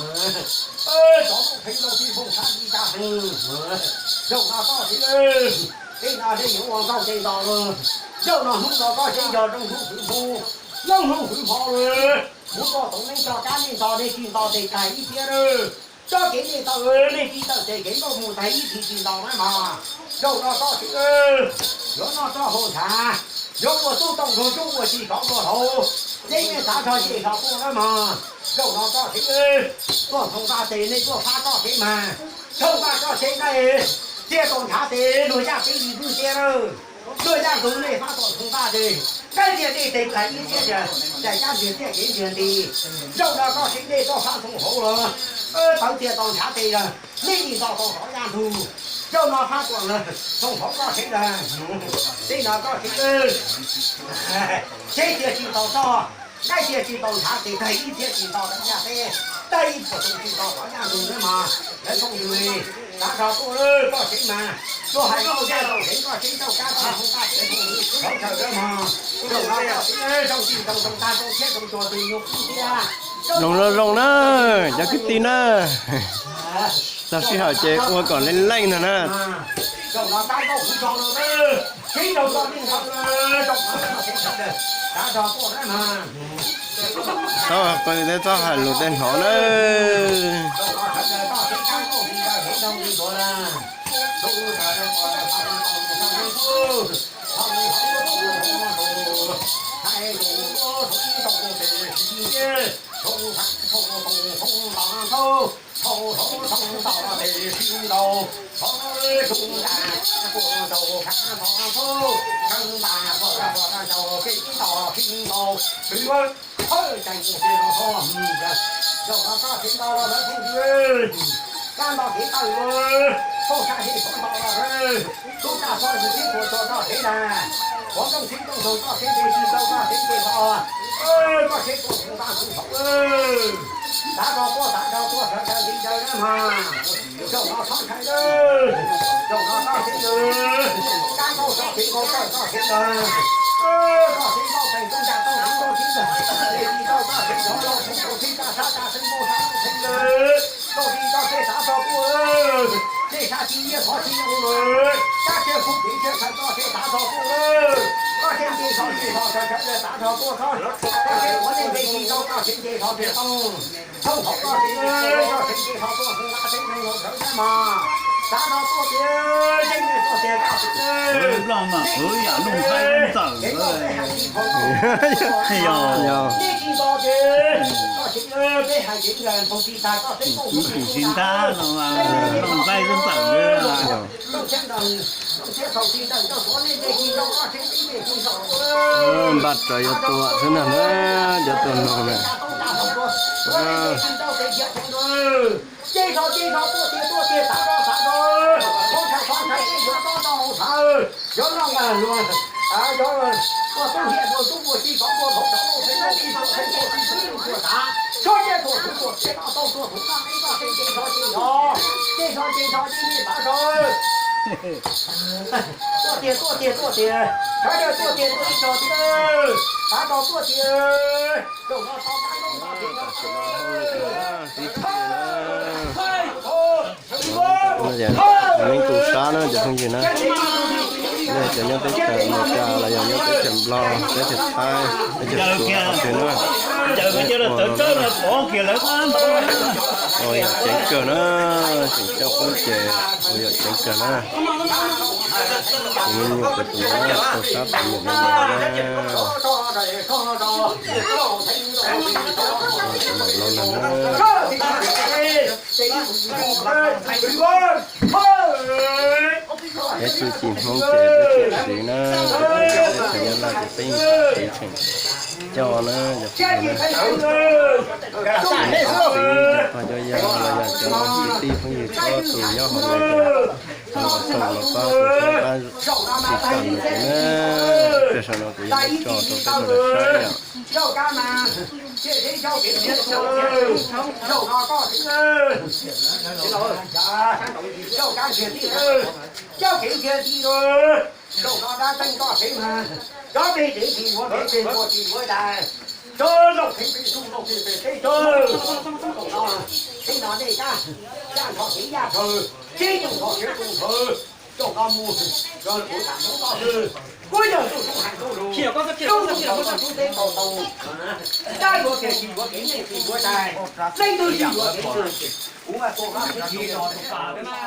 Cov lub qhib lub tib nphooj sab tib sab heev. Zaum no koj txiv, tej no nej yuav ua nkauj tej nto lawm. Zaum no hnub no koj tsev yog zoo hnub hwv hmo, loob hnub hwv hmo lawm. Mus koj toov neeb tso kab nej nto nej tsis nto tes tag ib tiab lawm. Tsob kev nej tawm nej tsis tawm tes kev nkauj mus tag ib txhis tsis nto na mas. Zaum no koj txiv, yuav noj tsob hau ntshav, yuav ua tub tooj nrog tub ua tsis tov ua hauv, nej yeej xav txog ces txog tuaj na mas. Zaum no koj txiv, tuaj Ntxhoo Npaj tes nej tuaj fab tsob kev mas. Ntxhoo Npaj tsob kev nqaij txiaj tau ntshav tes luag yaj teb li lub tiab lawm. Luag yaj ntug nej fab tau Ntxhoo Npaj tes nqaij txiaj dej tes tag ib tiab, cas cab ntiag txiaj kev ntiag nti. Zaum no koj txiv nej tuaj fab Ntxhoo hauv los tawv txiaj tau ntshav tes los nej tsis nto tau tov yaj ntug. Zaum no fab tuaj Ntxhoo hauv koj txiv los, tej no koj txiv, teb txiaj tsis tau toj, nqaij txiaj tsis tau ntshav tes tag ib tiab tsis nto tau yaj teb, tag ib puas too tsis nto tov yaj ntug na mas. Lawv thooj ywg, xav txog tuaj koj txiv mas, tuaj hais nkauj zaj nkauj heev koj txiv tau kab txog Ntxhoo Npaj tes thooj ywg thov chaw na mas. Zaum no koj txiv zoo tsis zoo zoo tag zoo thiab zoo tsuag tus nyuag qub thiab. Zoo zoo zoo na, cov kwv tij na. Txog sij hawm ces ua kom leej leej no na. Txhob qw thiab txhob hais lus tej hnov na. Zaum no koj txiv nto los lawv thooj ywg, kab nto kev tawm, koj txhob hais txhob nto los, tub tsa txhob ywg tib puas tsuag koj txiv na. Qhov rooj txhib rooj ntug koj txiv nce tsis tau koj txiv nce tau, koj txiv tuaj tus ntaj tus hauv. Xav txog tuaj xav txog tuaj sawv daws nti ntawd na mas. Zaum no txhob ntshai, zaum no koj txiv ntawd, kab nkaus txoj kev nkaus tawm koj txiv ntawd, koj txiv nkaus tes koj nca tau txiv nkaus txiv ntawd, tes tsis tau koj txiv nkaus tau txiv nkaus txiv tsa sab tsa txiv nkaus sab txiv ntawd. Koj txiv koj txiv xav txog tuaj, nej sab tsis nyiaj qhov tsis zoo lawm, kab txiaj kub txiv txiaj sawv koj txiv xav txog tuaj, koj txiv nce txog nce txog sawv sawv daws xav txog tuaj, koj txiv ua nej nce tsis tau koj txiv nce txog txiv tau. Thooj hauv koj txiv, koj txiv nce txog tuaj hu nqa txiv neeg los sawv sab mas, xav txog tuaj tias yeej nej tuaj tias koj txiv, nej tsis nto ces koj txiv, peb hais kev ntawd tsis tas koj txiv, tsis tas no, nqaij txawm, txawm tsis tau koj txiv, tsis tau koj txiv. Npaj rau yuav tua xwb na, cov tuag no na. Ces txhob ces txhob tuaj tiag tuaj tiag xav txog xav txog, txhob ntshai txhob ntshai tej yuav Cov no mas luag, cov ua tub hias ua tub ua ci cov ua thov cov ua thov ua ci ua thov ua ci ua thov ua tav, cov ces tua thov tua ces no tau tua thov no ib no ces ces no ces no ces no ces no ces no ces no ces no ces no. Tuaj tiag tuaj tiag tuaj tiag, sawv daws tuaj tiag tuaj ib tog tiag, sawv daws tuaj tiag. Zaum no tau kab zoo no tiag. Tiv thaiv na. Tiv thaiv. Tiv thaiv. Neeg tu sab na cov phooj ywg na. Nej cov nyob teb chaws Amelikas los yog nyob teb chaws Nplog, teb chaws Thaib, teb chaws Suav qhov twg na. Ua no na, ua yam ceev kawg na, tseem coj qub ces ua yam ceev kawg na. Tus me nyuam tus no, tus sab tus me nyuam no na. Tus maum laus no na. Peb txuj ci Hmoob ces peb tseem siv na, peb tseem siv na, ces peb tseem coj na, yog peb tseem siv, yog pog cov yawg los yog cov kwv tij phooj ywg txhua tus nyob hauv no ces los koom los pab tus saib pab tiv tam ntawm kuv na. Peb saum no kuv yuav muab tso rau peb sawv daws saib yom. Coj kev nrhiav ti, zaum no dab tseeb koj tsev mas, cov peb tsev tsis yuav kev peb ua tsis yuav dais, cov zaum tsev peb tsuj zaum tsev peb tsev, zaum no tsev no nej kab, yaj nrho kev yaj nrho, tsev tsuj nrho tsev tsuj nrho, zaum no mus, kuv tam mus toj xwb, kuv yog tsuj tsuj heev tsuj lus, tsuj tsuj tau tau, dab yuav kev tsis yuav kev nej tsis yuav dais, leej twg tsis yuav kev, kuv tua koj tsev tsis no.